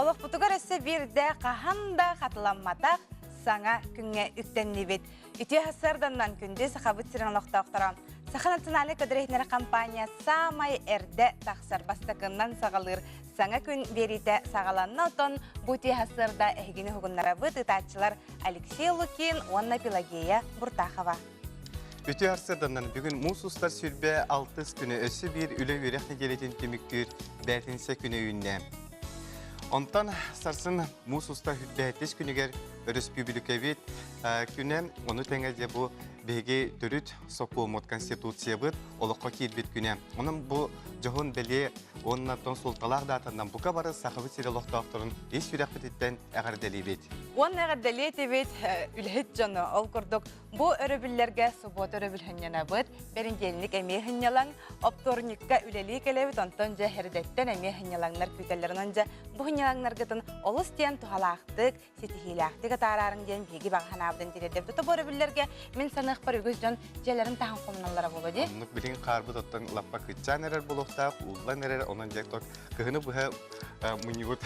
Олохпутугар өссө биирдэ хаһан да хатыламматах саҥа күҥҥэ үктэннибит. Үтүө сарсыарданнан күндү Сахабыт сирин олохтоохторо! Саха национальнай көдөрүһүннэрэ компания саамай эрдэ тахсар бастакыннан саҕалыыр саҥа күн биэриитэ саҕаланна. Оттон бу үтүө сарсыарда эһигини уһугуннарабыт ыытааччылар Алексей Лукин уонна Пелагея Буртахова. Үтүө сарсыарданнан бүгүн муус устар 26 күнү өссө биир үлэ-үөрэх нэдиэлэтин түмүктүүр бээтинсэ күнэ үүннэ. Онтон сарсын муус устар бэһиттис күнүгэр өрөспүүбүлүкэбит күнэ, ону тэҥэ дьэ бу биһиги төрүт сокуоммут Конституциябыт олоххо киирбит күнэ. Онон бу дьоһун бэлиэ уонна тон суолталаах даатанан бука бары Сахабыт сирэ олохтоохторун ис сүрэхпититтэн эҕэрдэлиибит. Уонна эҕэрдэлиэ этибит үлэһит дьону. Ол курдук Бу өрөбүллэргэ субуота өрөбүл сынньанабыт, бэринтиэнник эмиэ сынньалаҥ, оптуорунньукка үлэлии кэлэбит, онтон дьэ эрдэттэн эмиэ сынньалаҥнар күүтэллэр. Онон дьэ бу сынньалаҥнаргытын олус диэн туһалаахтык, ситиһиилээхтик атаараарыҥ диэн биһиги баҕа санаабытын тириэрдэбит. Ото бу өрөбүллэргэ мин саныахпар үгүс дьон дьиэлэрин таһан хомуналлара буолуо дии. Оннук билигин хаарбыт оттон лаппа кыччаан эрэр буолуохтаах, ууллан эрэр, онон дьэ кыһыны быһа мунньубут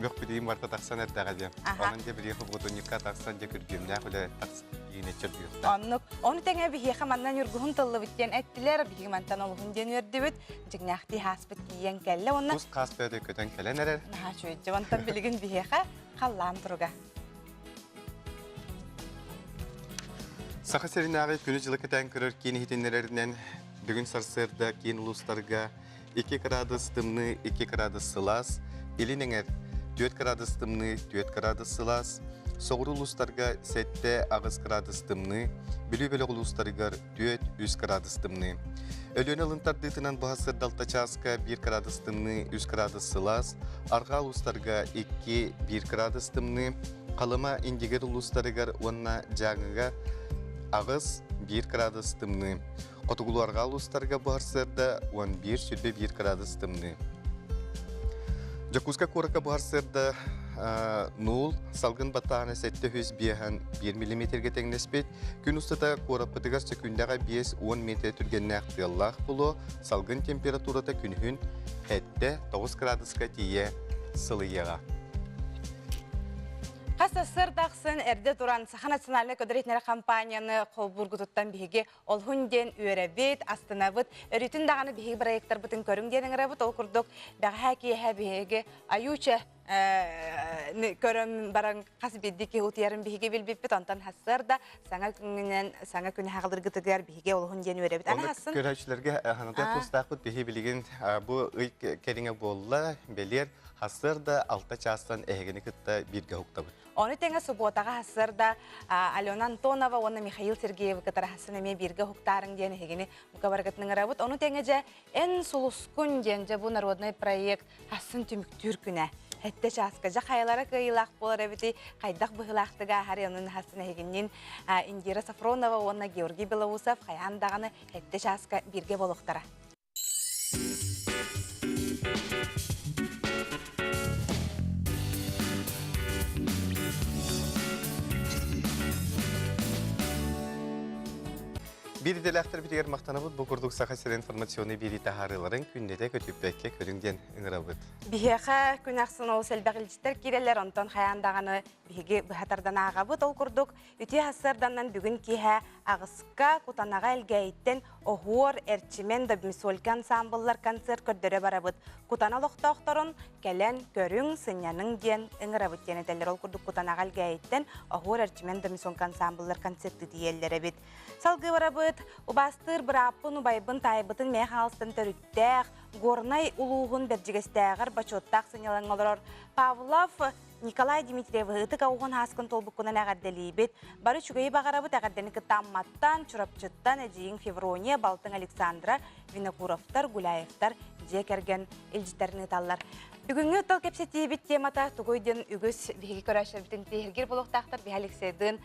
бөхпүтүн барыта тахсан эрдэҕэ диэн. Онон дьэ билигин хобуотунньукка тахсан дьэ күргүөмнээх үлэ тахсан Оннук. Ону тэҥэ биһиэхэ манна ньургуһун тыллыбыт диэн эттилэр. Биһиги мантан олуһун диэн үөрдүбүт. Дьиҥнээхтии хааспыт тиийэн кэллэ уонна Кус хаас бөөдө көтөн кэлэн эрэр. Наһаа үчүгэй. Онтон билигин биһиэхэ халлаан туруга. Саха сиринээҕи күнү-дьылы кэтээн көрөр киин иһитиннэрэринэн бүгүн сарсыарда киин улуустарга 2 кыраадыс тымныы, 2 кыраадыс сылаас, илин эҥэр 4 кыраадыс тымныы, 4 кыраадыс сылаас, соҕуруу улуустарга 7-8 кыраадыс тымныы, Бүлүү бөлөх улуустарыгар 4-3 кыраадыс тымныы. Өлүөнэ ылын тардыытынан быһа сырдалта чааска 1 кыраадыс тымныы, 3 кыраадыс сылаас, арҕаа улуустарга 2-1 кыраадыс тымныы, Халыма Индигир улуустарыгар уонна Дьааҥыга 8-1 кыраадыс тымныы. Хотугулуу-арҕаа улуустарга бу сарсыарда 11-21 кыраадыс тымныы. Дьокуускай куоракка бу сарсыарда нуул салгын баттааһына 705 миллиметргэ тэҥнэспит. Күн устата куораппытыгар сөкүүндэҕэ 5-10 метр түргэннээх тыаллаах буолуо. Салгын температурата күнүһүн 7-9 кыраадыска тиийэ сылыйыаҕа. Хас сарсыарда ахсын эрдэ туран Саха национальнай көдөрүтүнэр компанияны холбуургутуттан биһиги Олһун диэн үөрэбит, астынабыт. Өрүтүн даҕаны биһиги проекттарбытын көрүҥ диэн ыҥырабыт. Ол курдук бэҕэһээ киэһэ биһиги Аюуча көрөн баран хас биирдии киһи утуйарын биһиги билбиппит. Онтон хассыарда саҥа күнүнэн саҥа күнү хаҕылыргытыгар биһиги олуһун диэн үөрэбит. Аны хассын Көрөөччүлэргэ ханатыах тустаахпыт биһи билигин бу ый кэриҥэ буолла бэлиэр хассыарда алта чаастан эһигини кытта бииргэ уһуктабыт. Ону тэҥэ субуотаҕа сарсыарда Алена Антонова уонна Михаил Сергеевы кытары хассын эмиэ бииргэ уһуктаарыҥ диэн эһигини бука барыгытын ыҥырабыт. Ону тэҥэ дьэ «Эн сулускун» диэн дьэ бу народнай проект хассын түмүктүүр күнэ. Сэттэ чааска дьэ хайалара кыайыылаах буолар эбитий, хайдах быһыылаахтык ааһарый, онон хассын эһигинниин Индира Сафронова уонна Георгий Белоусов хайаан даҕаны сэттэ чааска бииргэ буолуохтара. Биир идэлээхтэрбитигэр махтанабыт бу курдук Саха сирин информационнай биэрии таһаарыыларын күннэтэ көтүппэккэ көрүҥ диэн ыҥырабыт. Биһиэхэ күн ахсын олус элбэх илдьиттэр киирэллэр, онтон хайаан даҕаны биһиги быһа тардан ааҕабыт. Ол курдук Үтүө сарсыарданнан бүгүн киэһэ аҕыска Кутанаҕа Элгээйиттэн Оһуор, Эрчимэн, Добмисолька ансаамбыллар концерт көрдөрө барабыт. Кутана олохтоохторун кэлэн көрүҥ, сынньаныҥ диэн ыҥырабыт диэн этэллэр. Ол курдук Кутанаҕа Элгээйиттэн Оһуор, Эрчимэн, Добмисолька ансаамбыллар концерты тиийэллэр эбит. Салгыы барабыт. Убаастыыр бырааппын, убайбын, таайбытын Мэйэх Хаҥаластан төрүттээх, Горнай улууһун Бэрдьигэстээҕэр бочуоттаах сынньалаҥҥа олорор Павлов Николай Дмитриевы ытык ауҕун ааскын туолбуккунан эҕэрдэлиибит. Бары үчүгэйи баҕарабыт эҕэрдэни кытта Амматтан, Чурапчыттан эдьиийиҥ Феврония, балтыҥ Александра, Винокуровтар, Гуляевтар дьиэ кэргэн илдьиттэрин ыыталлар. Бүгүҥҥү тыл кэпсэтиибит темата тугуй диэн үгүс биһиги көрөөччүлэрбитин тиэһиргиир буолуохтаахтар. Биһи Алексейдыын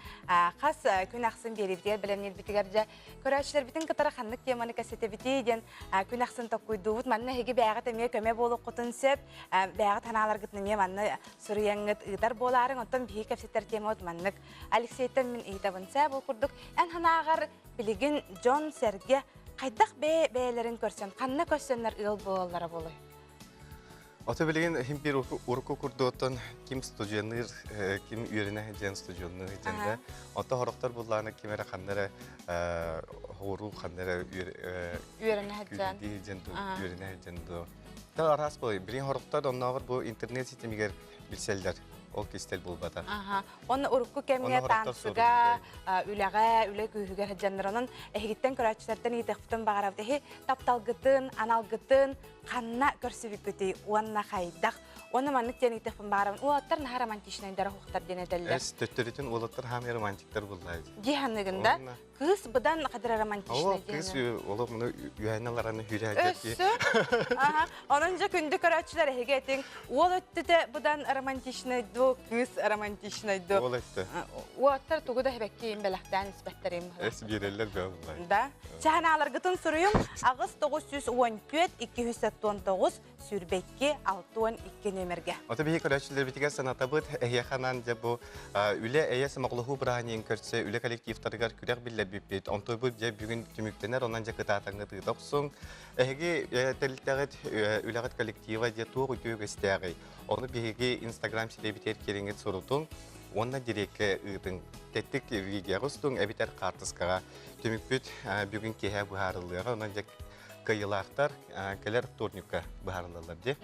хас күн ахсын биэриибитигэр бэлэмниирбитигэр дьэ Көрөөччүлэрбитин кытары ханнык теманы кэпсэтэбитий диэн күн ахсын толкуйдуубут. Манна эһиги бэйэҕит эмиэ көмө буолуоххутун сөп. Бэйэҕит санааларгытын эмиэ манна суруйаҥҥыт ыытар буолаарыҥ. Оттон биһиги кэпсэтэр темабыт маннык. Алексейтан мин ыйытабын сээ бұл курдук. Эн санааҕар билигин дьон-сэргэ хайдах бэйэ-бэйэлэрин көрсөн, ханна көрсөннөр ыал буолаллара буолуой? Ото билигин иһин биир урукку курдуоттан ким студенныыр, ким үөрэнэ сылдьан студенныыр сылдьан да, ото хорохтор буллаана ким эрэ ханна эрэ хооруу ханна эрэ үөрэнэ сылдьан сылдьан үөрэнэ сылдьан дуу. Та араас буолай. Билигин хорохтор оннооҕор бу интернет ситимигэр билсэллэр. Ол кистэл буолбата. Аха. Онно урукку кэмҥэ таансыга, үлэҕэ, үлэ күүһүгэр сылдьаннар. Онон эһигиттэн көрөөччүлэртэн ыйытыахпытын баҕарабыт. Эһи тапталгытын, аналгытын ханна көрсүбүккүтүй уонна хайдах? Уонна маннык диэн ыйытыахпын баҕарабын. Уолаттар наһаа романтичнайдара уһуктар диэн этэллэр. Эс төттөрүтүн уолаттар хаамый романтиктар буллаа. Дии саныгын да? Кыыс быдан хадыр романтичнай диэн. Кыыс олох муну үһэнэ лараны хүрэ Өссө. Аха. Онон дьэ күндү көрөөччүлэр эһиги этиҥ уол өттүтэ быдан романтичнай дуу, кыыс романтичнай дуу. Уол өттө. Уоттар тугу да хэбэккиин бэлэхтээн испэттэрим. Эс биэрэллэр бөҕө Да. Чаһанааларгытын суруйуҥ 8 914 279 22 62 нүөмэргэ. Ото биһи көрөөччүлэрбитигэр санатабыт, эһиэхэ анаан дьэ бу үлэ эйэ сомоҕолоһуу бырааһынньыгын көрсө үлэ коллективтарыгар күрэх биллэрбиппит. Онтуйбут дьэ бүгүн түмүктэнэр, онон дьэ кытаатаҥҥыт ыыта охсуҥ. Эһиги тэрилтэҕит үлэҕит коллектива дьэ туох үтүө үгэстээҕий? Ону биһиги Инстаграм сирэйбитигэр киириҥҥит сурутуҥ уонна дириэккэ ыытыҥ. Тэттик видеоҕа устуҥ эбэтэр хаартыскаҕа. Түмүкпүт бүгүн киэһэ быһаарыллыаҕа, онон дьэ кыайыылаахтар кэлэр вторникка быһаарыллаллар дии.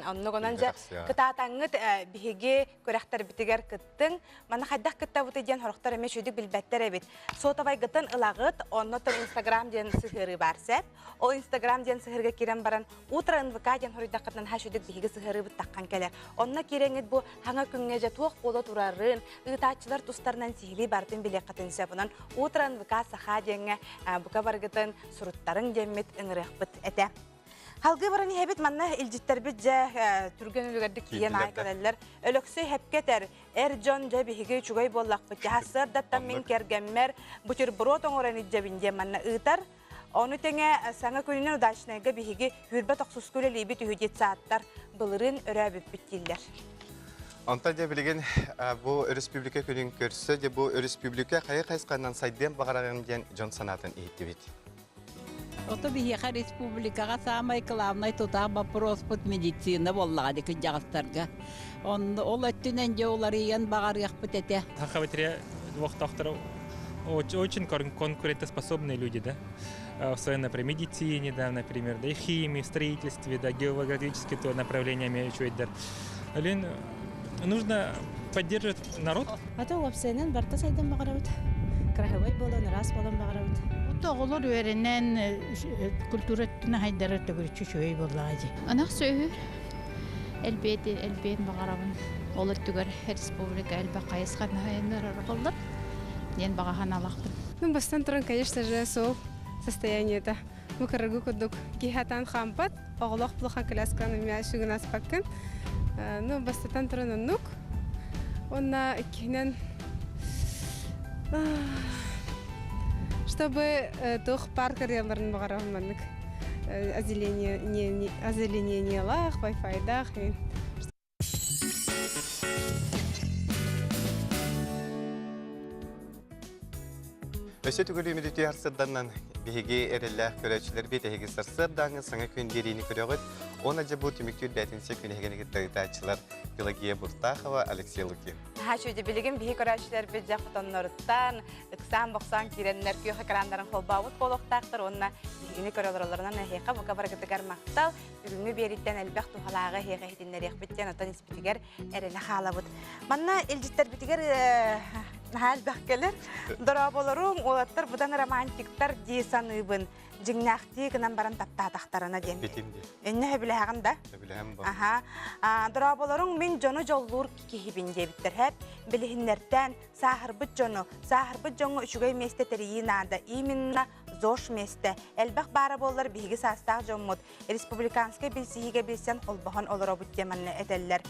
Оннук онон дьэ кытаатаҥҥыт биһиги күрэхтэрбитигэр кыттыҥ. Манна хайдах кыттабытый диэн сорохтор эмиэ үчүгүйдүк билбэттэр эбит. Сотовайгытын ылаҕыт, оннотон Инстаграм диэн сыһыарыы баар сөп. Ол Инстаграм диэн сыһыарга киирэн баран Утро НВК диэн хоруйдаххытынан хаһ биһиги сыһыарыыбыт таххан кэлэр. Онно киирэҥҥит бу хаҥа күҥҥэ дьэ туох буола турарын, ыытааччылар тустарынан сиһилии барытын билиэххитин сөп. Онон Утро НВК Саха диэҥҥэ бука барыгытын суруттарыҥ диэммит ыҥырыахпыт этэ. Халгыы баран иһэбит манна илдьиттэрбит дьэ түргэн үлүгэрдик тиийэн аай кэлэллэр. Өлөксөй хэпкэ этэр, эр дьон дьэ биһиги үчүгэй буоллахпыт. Сарсыардаттан мин кэргэммэр бутерброд оҥорон илдьэбин диэн манна ыытар. Ону тэҥэ саҥа күнүнэн удачнайга биһиги хүрбэ тохсуску үлэлиибит үһү детсадтар былырыын өрөөбүппүт дииллэр. Онтон дьэ билигин бу өрөспүүбүлүкэ күнүн көрсө дьэ бу өрөспүүбүлүкэ хайа хайысханан сайдыан баҕарарын диэн дьон санаатын иһиттибит. Ото биһиэхэ республикаҕа саамай главнай тутаах боппуруоспут медицина буоллаҕа дии кырдьаҕастарга. Онно ол өттүнэн дьэ уларыйан баҕарыахпыт этэ. Саха олохтоохторо очень конкурентоспособные люди, да, в своей, например, медицине, да, например, да, и химии, строительстве, да, геологические то направлениями үчүгэйдэр. Блин, нужно поддерживать народ. Ата уопсайынан барыта сайдан баҕарабыт. Красивай буолан, ыраас буолан баҕарабыт. Оҕолор үөрэнэн культура өттүнэн хайдара төгүрүччү үчүгэй буоллаҕа дии. Ынах сүөһү элбиэти элбиэн баҕарабын. Ол өттүгэр республика элбэх хайысханы айаннарар буоллар диэн баҕа санаалаахпын. Ну, бастан туран, конечно же, суол состояниета. Бу кыргы курдук киһи атаан хаампат, оҕолох плохо колясканы эмиэ сүгүн аспаккын. Ну, бастатан туран оннук. Уонна иккиһинэн чтобы туох парк арыяларын баҕарабын маннык озеленениелаах, вай-файдаах. Өссө түгүлүүмүт үтүө сарсыарданан биһиги эрэллээх көрөөччүлэрбит эһиги сарсыардааҥы саҥа күн биэриини көрөҕүт. Уонна дьэ бу түмүктүүр бээтинсэ күн эһигини кытта ыытааччылар Пелагея Буртахова, Алексей Лукин. Наһаа үчүгэй билигин биһи көрөөччүлэрбит дьэ хотонноруттан ыксаан-бохсоон киирэннэр күөх экраннарын холбообут буолуохтаахтар уонна биһигини көрө олороллорунан эһиэхэ бука барыгытыгар махтал. Бүгүҥҥү биэрииттэн элбэх туһалааҕы эһиэхэ иһитиннэриэхпит диэн оттон испитигэр эрэнэ хаалабыт. Манна илдьиттэрбитигэр наһаа элбэх кэлэр. Дорооболоруҥ, уолаттар быдан романтиктар дии саныыбын. Дьиҥнээхтии гынан баран таптаатахтарына диэн. Битим дии. Иннэ сөбүлэһэҕин да? Сөбүлэһэн бу. Аха. Дорооболоруҥ, мин дьону дьоллуур киһибин диэбиттэр. Хэп, билиһиннэртээн, сааһырбыт дьону, сааһырбыт дьоҥҥо үчүгэй миэстэ тэрийии наада. Именно ЗОЖ миэстэ. Элбэх баара буоллар биһиги саастаах дьоммут республиканскай билсиһиигэ билсэн холбоһон олоробут диэн манна этэллэр.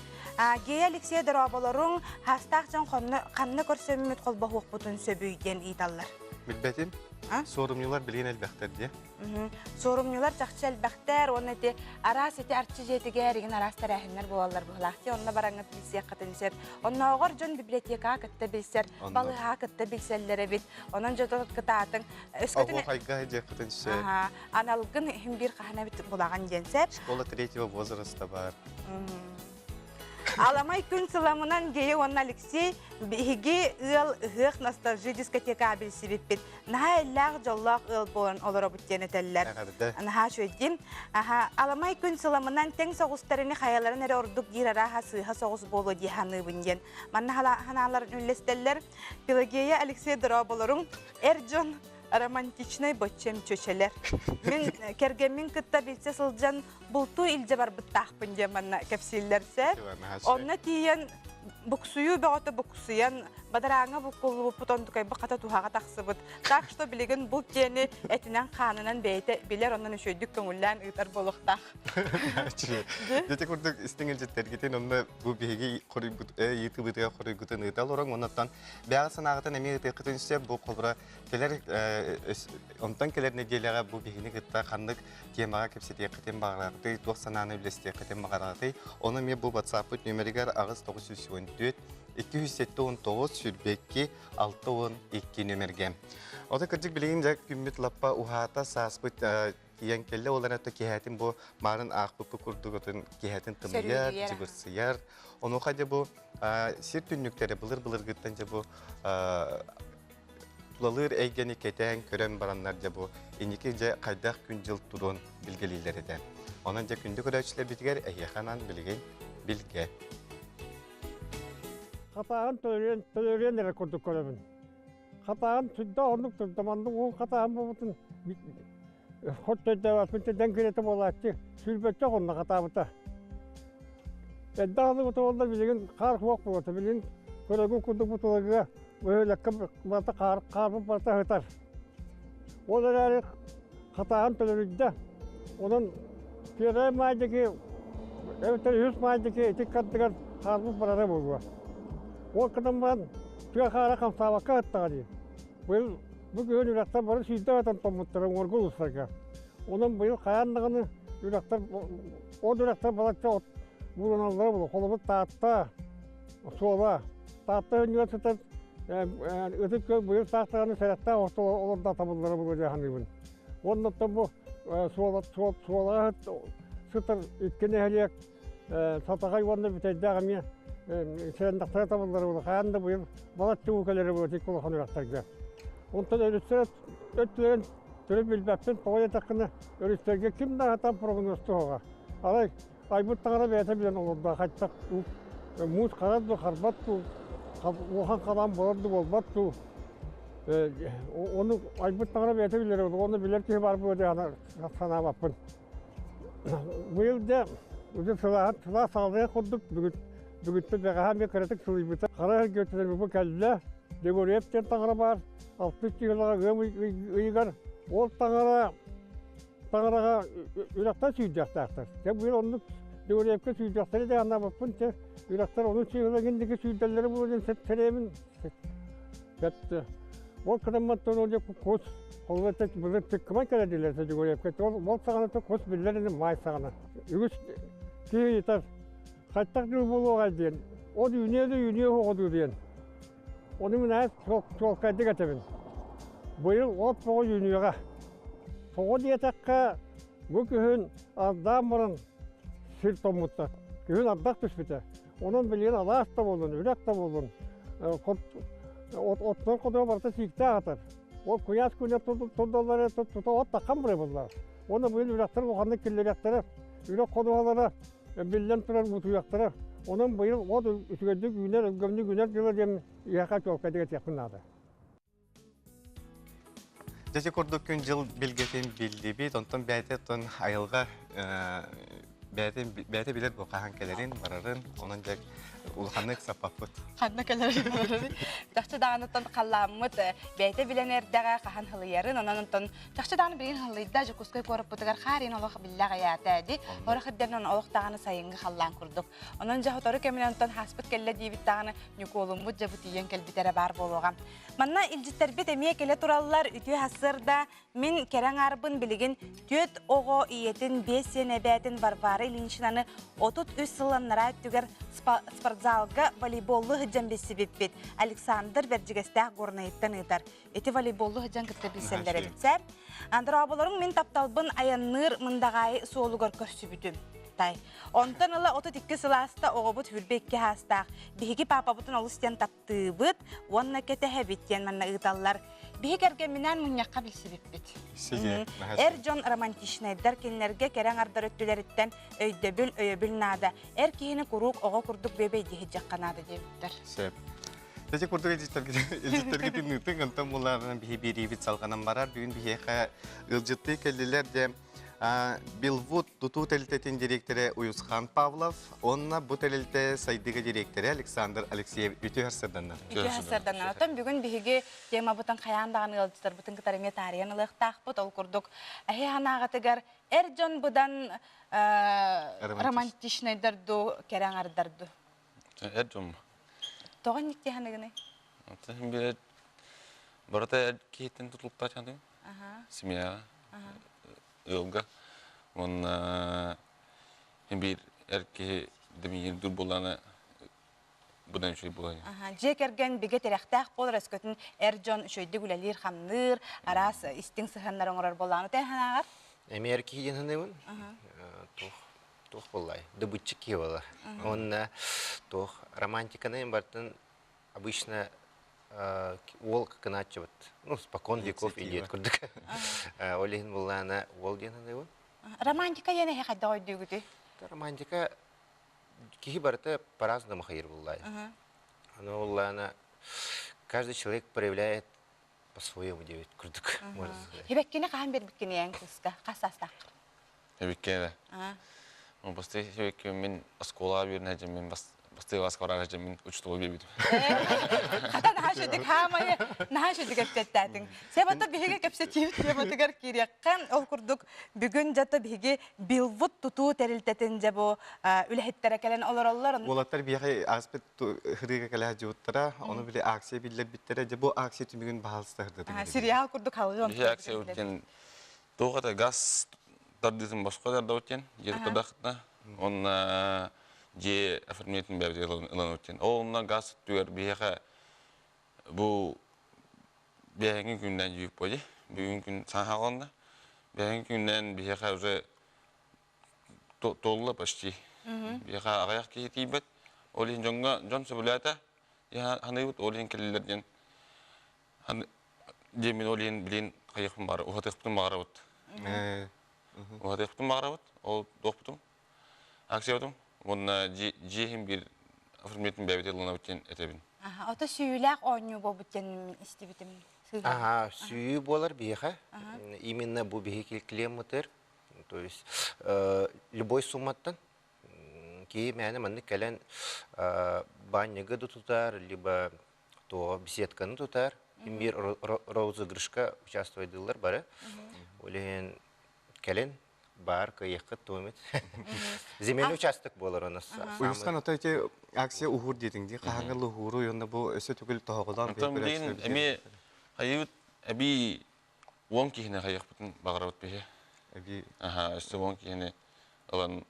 Гея Алексей дорооболоруҥ, хаастаах дьон ханна көрсөммүт холбоһуохпутун сөбүй диэн ыйыталлар. Билбэтим. Суорумньулар билигин элбэхтэр дии. Суорумньулар чахчы элбэхтэр уонна ити араас ити арчы дьиэтигэр игин араас тэрээһиннэр буолаллар быһылаах дии. Онно бараҥҥыт билсиэххитин сөп. Оннооҕор дьон библиотекаҕа кытта билсэр, балыыһаҕа кытта билсэллэр эбит. Онон дьото кытаатыҥ. Өскөтүн Оһуохайга дьиэххитин сөп. Аналгын иһин биир хаһан эбит булаҕын диэн сөп. Школа третьего возраста бар. Аламай күн сыламынан Гея уонна Алексей биһиги ыал ыһыах ностальжи дискотека билсибиппит. Наһаа эллээх дьоллоох ыал буолан олоробут диэн этэллэр. Наһаа үчүгэйдин. Аха, аламай күн сыламынан тэҥ соҕустарыны хайаларын эрэ ордук диир арааһа сыыһа соҕус буолуо дии саныыбын диэн. Манна ханааларын үллэстэллэр. Пелагея Алексей дорооболоруҥ. Эр дьон романтичнай боччем чөчөлөр. Мин кэргэммин кытта билсэ сылдьан бултуу илдьэ барбыттаахпын диэн манна кэпсииллэр сөп. Онно тиийэн буксуйуу бөҕөтө буксуйан бадарааҥҥа буккуллубуппут онтукайбыт хата туһаҕа тахсыбыт. Так что билигин булт диэни этинэн-хаанынан бэйэтэ билэр онон үчүгэйдик көҥүллээн ыытар буолуохтаах. Дьэ курдук истиҥ илдьиттэргитин онно бу биһиги хоруйбут ыйытыыбытыгар хоруйгутун ыыта олороҥ оннуттан бэйэҕит санааҕытын эмиэ ыытыаххытын сөп бу холобура кэлэр онтон кэлэр нэдиэлэҕэ бу биһигини кытта ханнык темаҕа кэпсэтиэххитин баҕараҕытый, туох санааны үллэстиэххитин баҕараҕытый? Ону эмиэ бу WhatsApp-пыт нүөмэригэр 8 914 279 22 62 нүөмэргэ. Ото кырдьык билигин дьэ күммүт лаппа уһаата сааспыт тиийэн кэллэ ол эрэн киһээтин бу маарын аахпыппыт курдук отун киһээтин тымныйар, дьыбырсыйар. Онуоха дьэ бу сир түннүктэрэ былыр-былыргыттан дьэ бу тулалыыр эйгэни кэтээн көрөн бараннар дьэ бу инники дьэ хайдах күн-дьыл туруон билгэлииллэр этэ. Онон дьэ күндү көрөөччүлэрбитигэр эһиэхэ анаан билигин билгэ. Хатааһын төлөрүөн, төлөрүөн эрэ курдук көрөбүн. Хатааһын сүрдээх оннук турдаманнык уол хатааһын буолбутун хот өйдөөбөппүн дэҥ кириэтэ буолааччы сүүрбэччэ хонно хатаабыта. Элбэх алыбыта буолла билигин хаар суох буолуота билигин көрөгүн курдук бутулагыга бөһүөлэккэ барыта хаар хаарбыт барыта сытар. Ол эрээри хатааһын төлөрүйдэ. Онон первай маайдыки эбэтэр үһүс маайдыки ити кардыгар хаарбыт барара буолуо. Ол гынан баран тыа хаара хамсаабакка сыттаҕа дии. Быйыл бу күһүн үрэхтэр бары сүүрдэ батан томмуттара уҥуоргу улуустарга. Онон быйыл хайаан даҕаны үрэхтэр ол үрэхтэр балачча от буланаллара буолуо. Холобур Таатта суола. Таатта өнньүгэр сытар Ытык Күөл быйыл саастараны сэрэхтээх олордо табыллара буолуо дии саныыбын. Уонна оттон бу суола суолаҕа сытар икки нэһилиэк Сатаҕай уонна Бүтэйдээх эмиэ сэрэндэхтэрэ табыллара буолуо. Хайаан да быйыл балачча уу кэлэрэ буолуо икки улахан үрэхтэргэ. Онтон өрүстэр өттүлэрин төрүт билбэппин, тоҕо диэтэххинэ өрүстэргэ ким да аһатан прогнозтуоҕа. Арай айбыт таҥара бэйэтэ билэн олордо хайдах муус харар дуу харбат дуу улахан халаан буолар дуу буолбат дуу ону айбыт таҥара бэйэтэ билэр ону билэр киһи баар буолуо диэн санаабаппын. Быйыл дьэ уже сылааһын сылаас саҕалыах курдук бүгүн бүгүттэн бэҕэһээ эмиэ кыратык сылыйбыта. Хара өргөтүнэн бу кэллэ. Дегорьев диэн таҥара баар. Алтыс чыһылаҕа ыам ыйыгар ол таҥара таҥараҕа үрэхтэн сүүрдүөхтээхтэр. Дьэ быйыл оннук Дегорьевка сүүрдүөхтэрэ диэн анаабыппын чэ үрэхтэр ону чыһыла диэки сүүрдэллэрэ буолуо диэн сэрэйэбин. Бэт ол кытамматтан ол кус ол былыр тыккыбай кэлэ дииллэр Дегорьевка. Ол ол саҕана кус биллэр ини маай саҕана. Үгүс киһи ыйытар хайтах дьыл буолуоҕай диэн. Ол үүнүө да үүнүө оҕодуу диэн. Ону мин аас чуолкайдык этэбин. Быйыл от тоҕо үүнүөҕэ. Тоҕо диэтэххэ, бу күһүн ардаан баран сир тоҥмуттар. Күһүн ардах түспүтэ. Онон билигин алаас да буоллун, үрэх да буоллун, оттон хотуга барыта сииктээх атар. Ол куйаас күнэ турдаллар тута от таххан барабыллар. Уонна быйыл үрэхтэр улаханнык киллэриэхтэрэ, үрэх ходуһалара биллэн турар утуйахтара. Онон быйыл от үчүгэйдик үүнэр, өлгөмнүк үүнэр дьыла диэн иһэхэ чуолкайдык этиэхпин наада. Дьэ ити курдук күн-дьыл билгэтин биллибит, онтон бэйэтэ оттон айылҕа бэйэтин бэйэтэ билэр бу хаһан кэлэрин, барарын, онон дьэ Улаханнык саппаппыт. Ханна кэлэр Чахчы даҕаныттан халлааммыт бэйэтэ билэн эрдэҕэ хаһан хылыйарын, онон онтон чахчы даҕаны билигин халлыйда Дьокуускай куораппытыгар хаар иин олох биллэ аҕыйаата ди. Орох ирдэринэн олох даҕаны сайыҥҥы халлаан курдук. Онон дьэ сотору кэминэн онтон хааспыт кэллэ диибит даҕаны Ньукуолуммут дьэ бу тиийэн кэлбит эрэ баар буолуоҕа. Манна илдьиттэрбит эмиэ кэлэ тураллар үтүө сарсыарда Мин кэрэ аҥаарбын билигин түөрт оҕо ийэтин, биэс сиэн эбээтин Варвара Ильиничнаны 33 сыл аннараа өттүгэр спортзалга волейболлуу сылдьан билсибиппит. Александр Бэрдьигэстээх Горнайыттан ыытар. Ити волейболлуу сылдьан кытта билсэллэр эбит сэр. Андрооболорум мин тапталбын айанныыр Мындаҕаайы суолугар көрсүбүтүм. Тай. Онтон ыла 32 сыл ааста оҕобут 22 саастаах. Биһиги паапабытын олус диэн таптыыбыт уонна кэтэһэбит диэн манна ыыталлар. Биһи кэргэмминээн мунньахха билсибиппит. Эр дьон романтичнайдар кинилэргэ кэрэ аҥардар өттүлэриттэн өйдөбүл, өйөбүл наада. Эр киһини куруук оҕо курдук бүөбэйдии сылдьахха наада диэбиттэр. Сөп. Ити курдук илдьиттэргитин ыытыҥ, онтон булаарынан биһи биэриибит салҕанан барар. Бүгүн биһиэхэ ыалдьыттыы кэллилэр де Билвуд тутуу тэрилтэтин дириэктэрэ Уйусхан Павлов уонна бу тэрилтэ сайдыыга дириэктэрэ Александр Алексеев үтүө сарсыарданнар. Үтүө сарсыарданнар. Оттон бүгүн биһиги темабытын хайаан даҕаны ыалдьыттарбытын кытары эмиэ таарыйан ылыахтаахпыт. Ол курдук, эһи санааҕытыгар эр дьон быдан романтичнайдар дуу, кэрэ аҥардар дуу? Эр дьон. Тоҕо инник дии саныгыный? Билэр барыта эр киһиттэн тутулуктаах Семьяҕа, ыалга уонна биир эр киһи дэмиирдүүр буоллаҕына быдан үчүгэй буолар. Дьиэ кэргэн бигэ тирэхтээх буолар, өскөтүн эр дьон үчүгэйдик үлэлиир-хамныыр, араас истиҥ сыһыаннары оҥорор буоллаҕына, тэн санааҕар? Эмиэ эр киһи диэн саныыбын. Туох туох буоллай? Добытчик киһи буолар. Уонна туох романтиканы барытын обычно уол кынааччыбыт. Ну, спокон веков идет курдук. Ол иһин буллаана уол диэн саныыбын. Романтика диэн эһи хайдах өйдүүгүтүй? Романтика киһи барыта по-разному хайыр буллай. Аны буллаана каждый человек проявляет по-своему диэбит курдук, можно сказать. Хибэккини хаһан бербиккини эн кыыска? Хас саастааххын? Эбиккэ Бастыы хибэкки мин оскуолаҕа үөрэнэ сылдьан мин бастыы класска барар сылдьан мин учууталга биэрбитим. Хата наһаа үчүгэй хаамайы наһаа үчүгэй кэпсэттээтиҥ. Себата биһиги кэпсэтиибит тематыгар киириэххэ. Ол курдук бүгүн дьата биһиги Билвуд тутуу тэрилтэтин дьэ бу үлэһиттэрэ кэлэн олороллор. Уолаттар биһиэхэ ааспыт хырыыга кэлэ сылдьыбыттара, ону били акция биллэрбиттэрэ. Дьэ бу акция түмүгүн баһаалыста сырдатыҥ. Сериал курдук халыы Биһи акция диэн туох это газ тардыытын босхо тардабыт диэн дьиэ туттардахытына уонна дьиэ оформлениетын бэйэбит ыланабыт диэн. Ол онно газ түгэр биһиэхэ бу биэһэҥҥи күннээн дьүүк буо дии. Бүгүн күн саҥа хааланна. Биэһэҥҥи күннээн биһиэхэ уже туолла почти. Биһиэхэ аҕыйах киһи тиийбэт. Ол иһин дьоҥҥо дьон сөбүлээтэ. Ханыыбыт ол иһин кэллилэр диэн диэммин ол иһин билин хайыахпын баҕара уһатыахпытын баҕарабыт. Уһатыахпытын баҕарабыт. Ол туохпутум акциябытым уонна дьиэ иһин биир оформлениетын бэйэбит ылынабыт диэн этэбин. Ото сүүйүүлээх оонньуу буолбут диэн истибитим. Ага, сүүйүү буолар биһиэхэ. Именно бу биһиги клиеммытыр. То есть любой сумматтан киһи мээнэ маннык кэлэн баанньыгы да тутар, либо то беседканы тутар. Биир розыгрышка участвуйдылар бары. Ол иһин кэлин баар кыайыаххыт туомит. Земельный участок буолар онно. Уйусхан ото ити акция уһуур диэтиҥ дии хаһааҥҥы уһууру уонна бу өссө түгүл тоһоҕолоон Онтон билигин эмиэ хайыыбыт эбии уон киһини хайыахпытын баҕарабыт биһи. Эбии. Аха, өссө уон киһини ылан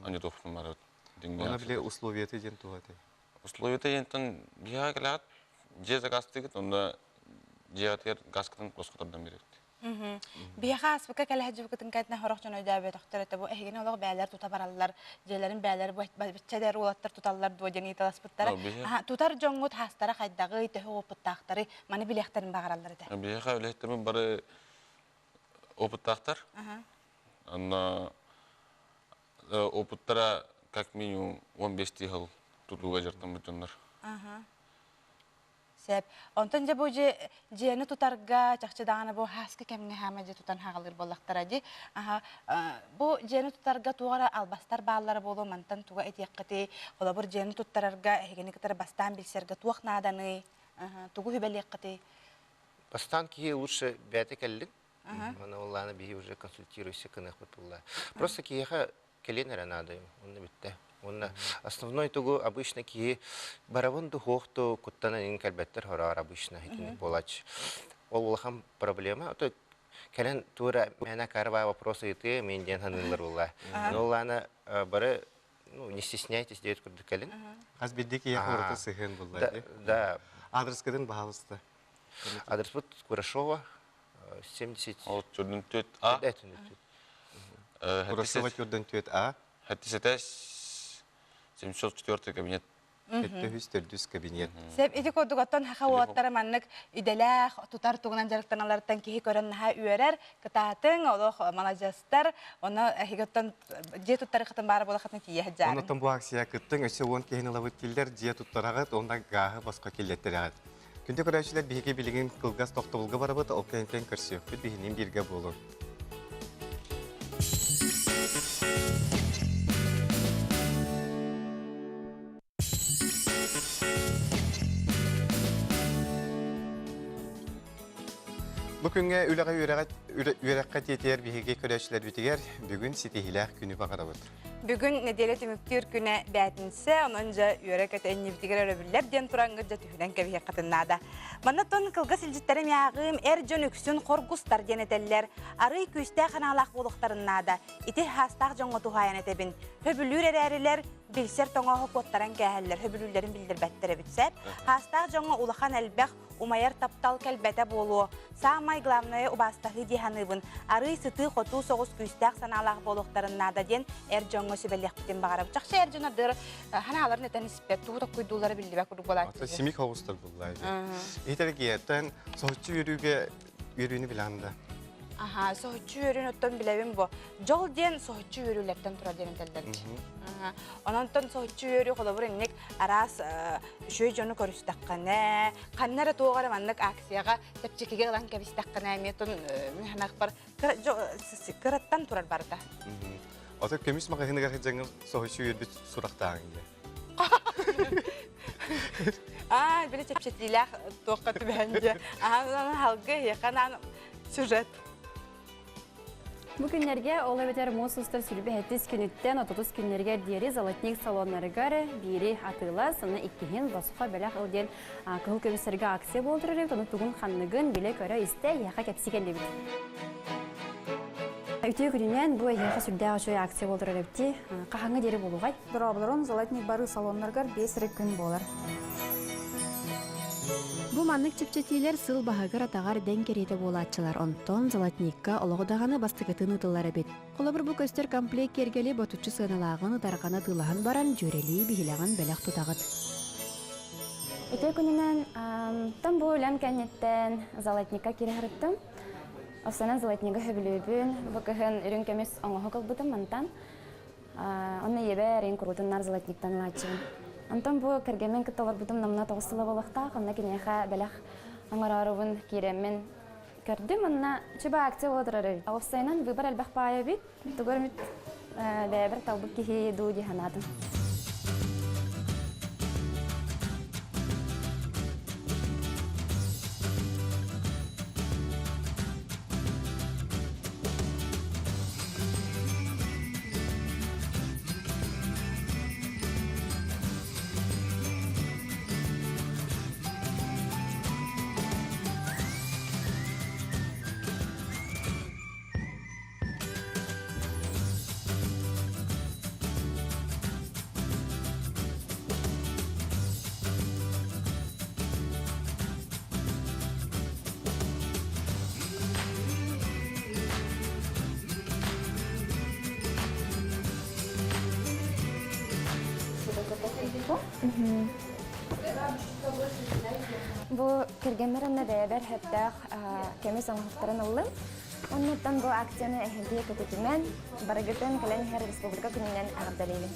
анньытыахпытын баҕарабыт. Онно били условията диэн туох этэй? Условията диэнтэн биһиэхэ кэлэҕит, дьиэ заказтыыгыт, онно дьиэҕитигэр газкытын босхо тардан биэрэбит. Биһиэхэ ааспыкка кэлэ сылдьыбыккытын кэннэ сорох дьон өйдөөбөтөхтөр этэ. Бу эһигини олох бээлэр тута бараллар, дьиэлэрин бээлэр бачча уолаттар туталлар дуо диэн ыйыталаспыттара. Тутар дьоҥҥут хаастара хайдаҕый, төһө уопуттаахтарый, маны билиэхтэрин баҕараллар этэ. Биһиэхэ үлэһиттэрбит бары опыттаахтар. Онно опыттара как минимум 15 сыл тутууга дьарыктаммыт дьоннор. Сөп. Онтон дьэ бу дьиэни тутарга чахчы даҕаны бу һааскы кэмҥэ хаама дьиэ тутан хаалыр буоллахтара дии. Аха, бу дьиэни тутарга туох эрэ албастар бааллара буолуо мантан туга этиэххитий? Холобур, дьиэни туттарарга эһигини кытары бастаан билсэргэ туох нааданый? Тугу сүбэлиэххитий? Бастаан киһи лучше бэйэтэ кэллин. Аны оллааны биһи уже консультируйся кыныахпыт булла. Просто киһиэхэ кэлиэн эрэ наада, онно бүттэ. Уонна основной тугу обычно киһи барабын духуох ту куттанан иҥ кэлбэттэр хороор обычно итинник буолач. Ол улахан проблема. То кэлэн тура мээнэ карва вопрос ыйытыы мен диэн ханыылар буолла. Но улаана бары ну не стесняйтесь диэт курдук кэлин. Хас бирдии киһиэхэ ураты сыһыан булла. Да. Адрескытын баһалыста. Адреспыт Курашова 70. Ол төрдүн түөт А. Курашова төрдүн түөт А. Хэттисэтэс 704 кабинет. Хэттэ төрдүс кабинет. Сеп ити курдук оттон хаха уоттара маннык идэлээх тутар тугунан дьарыктаналарыттан киһи көрөн наһаа үөрэр, кытаатыҥ, олох маладьыастар, онно эһиги оттон дьиэ туттарыхытын баара буолахытын тиийэ сылдьаарын. Оннуттан бу акция кыттыҥ, өссө 10 киһини ылабыт киллэр, дьиэ туттараҕыт, уонна гааһы босхо киллэттэрэҕит. Күндү көрөөччүлэр, биһиги билигин кылгас тохтобулга барабыт, ол кэнниттэн көрсүөхпүт, биһинин бииргэ буолуҥ. Бу күҥҥэ үлэҕэ үөрэххэ тиэтийэр биһиги көрөөччүлэрбитигэр бүгүн ситиһиилээх күнү баҕарабыт. Бүгүн нэдиэлэ түмүктүүр күнэ бээтинсэ, онон дьэ үөрэ-көтө иннибитигэр өрөбүллэр диэн тураҥҥыт дьэ түһүнэн кэбиһиэххитин наада. Манна тон кылгас илдьиттэрим ааҕыым, эр дьон үксүн хоргустар диэн этэллэр. Арый күүстээх анаалаах буолуохтарын наада. Ити хаастаах дьоҥҥо туһаайан этэбин. Хөбүлүүр эрээрилэр билсэр тоҥооһу куоттаран кээһэллэр, хөбүлүүллэрин биллэрбэттэр эбит сөп. Хаастаах дьоҥҥо улахан элбэх умайар таптал кэлбэтэ буолуо. Саамай главное убаастаһыы дии саныыбын. Арыый сытыы-хотуу соҕус күүстээх санаалаах буолуохтарын наада диэн эр дьоҥҥо сүбэлиэхпитин баҕарабыт. Чахчы эр дьон ардыгар санааларын этэн испэт, тугу токкуйдууллара биллибэт курдук буолааччы. Симик оҕустар буллаа. Иһитэргиэттэн соһуччу үөрүүгэ үөрүүнү билэҕин да? Аха, соһуччу үөрүүнү оттон билэбин бу. Дьол диэн соһуччу үөрүүлэртэн турар диэн этэллэр. Ононтон соһуччу үөрүү холобур инник араас үчүгэй дьону көрүстэххинэ, ханна эрэ туох эрэ маннык акцияҕа чэпчэкигэ ылан кэбистэххинэ эмиэ тун мин кыраттан турар барыта. Ото көмүс маҕаһыыныгар сылдьаҥҥын соһуччу үөрбүт сурахтааҕыҥ дии. Аа, били чэпчэтиилээх туохха түбэһэн дьэ. Ахан халгы эһиэхэ сюжет. Бу күннэргэ ол эбэтэр муус устар сүрбэһэттис күнүттэн отутус күннэригэр диэри золотник салоннарыгар биири атыылас, аны иккиһин босхо бэлэх ыл диэн кыһыл көмүстэргэ акция буолан турар эбит, ону тугун ханныгын билэ-көрө истэ эһиэхэ кэпсии кэллибит. Үтүө күнүнэн бу эһиэхэ сүрдээх үчүгэй акция буолан турар эбит Хаһаҥҥа диэри буолуоҕай? Дорооболорун золотник барыы салоннарыгар 5 эрэ күн буолар. Бу маннык чэпчэтиилэр сыл баһыгар-атаҕар дэҥ кэриэтэ буолааччылар, онтон золотникка олоҕу даҕаны бастакытын ыытыллар эбит. Холобур, бу көстөр комплект киэргэли ботуччу сыаналааҕын ытарҕаны атыылаһан баран, дьүөрэлии биһилэҕин бэлэх тутаҕыт. Ити күнүнэн тон бу үлэм кэнниттэн золотникка киирэ сырыттым. Овсанан золотнига сөбүлүүбүн. Бу кыһын үрүҥ көмүс оҥоһук ылбытым мантан. Онно ийэбэр эн куруутун наар золотниктан ылааччыбын. Онтон бу кэргэммин кытта олорбутум номнуо 9 сыла буолуохтаах. Онно киниэхэ бэлэх оҥороорубун киирэммин көрдүм. Онно чуба акция буола турар эбит. Уопсайынан выбор элбэх баайа эбит. Тугу эмит бэйэбэр талбыт киһи дуу дии санаатым. Бу кэргэммэр уонна бэйэбэр сөптөөх көмүс оҥоһуктарын ыллым. Оннуттан бу акцияны эһиги көтүтүмэн, барыгытын кэлэн иһэр республика күнүнэн эҕэрдэлиибин.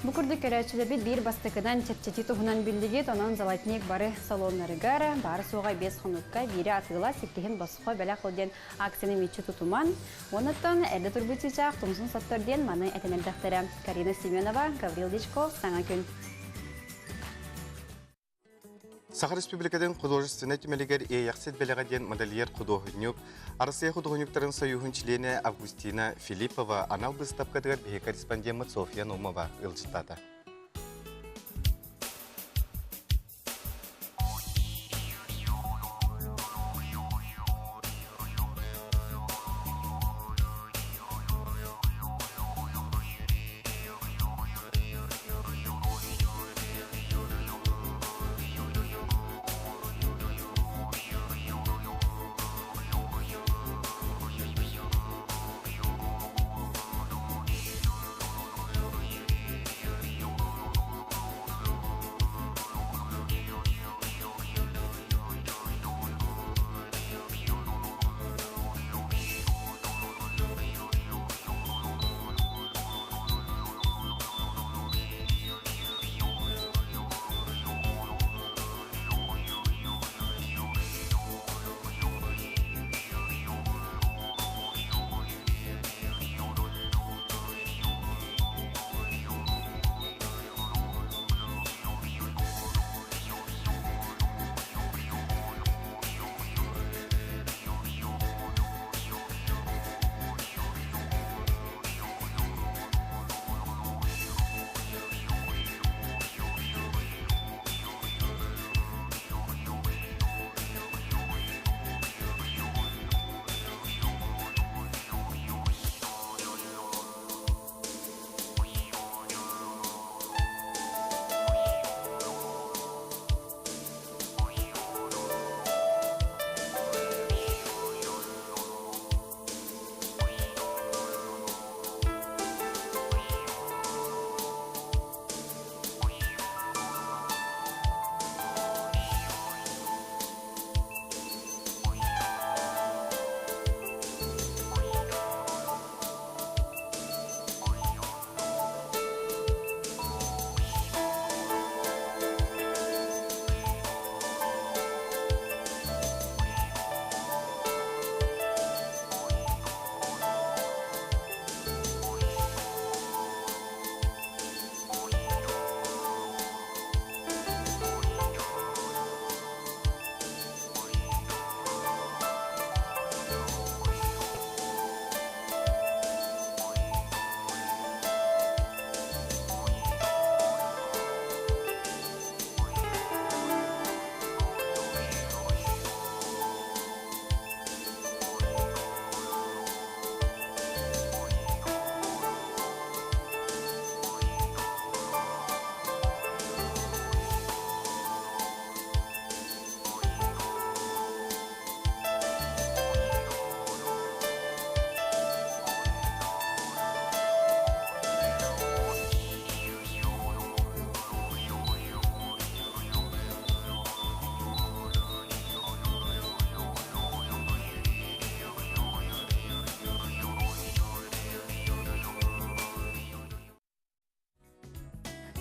Бу курдук көрөөччүлэрбит биир бастакынан чэпчэтии туһунан биллигит, онон Золотник бары салоннарыгар баар суоҕа биэс хонукка биири атыылас, иккиһин босхо бэлэх ыл диэн акцияны мүччү тутуман, уонуттан эрдэ турбут чыычаах тумсун соттор диэн маны этэн эрдэхтэрэ. Карина Семенова, Гаврил Дичков, Саҥа күн. Саха Республикатын художественнай түмэлигэр Иэйэхсит бэлэҕэ диэн модельер худуоһунньук, Арассыыйа худуоһунньуктарын союһун чилиэнэ Августина Филиппова анал быыстапкатыгар биһиги корреспондеммыт Софья Наумова ыалдьыттаата.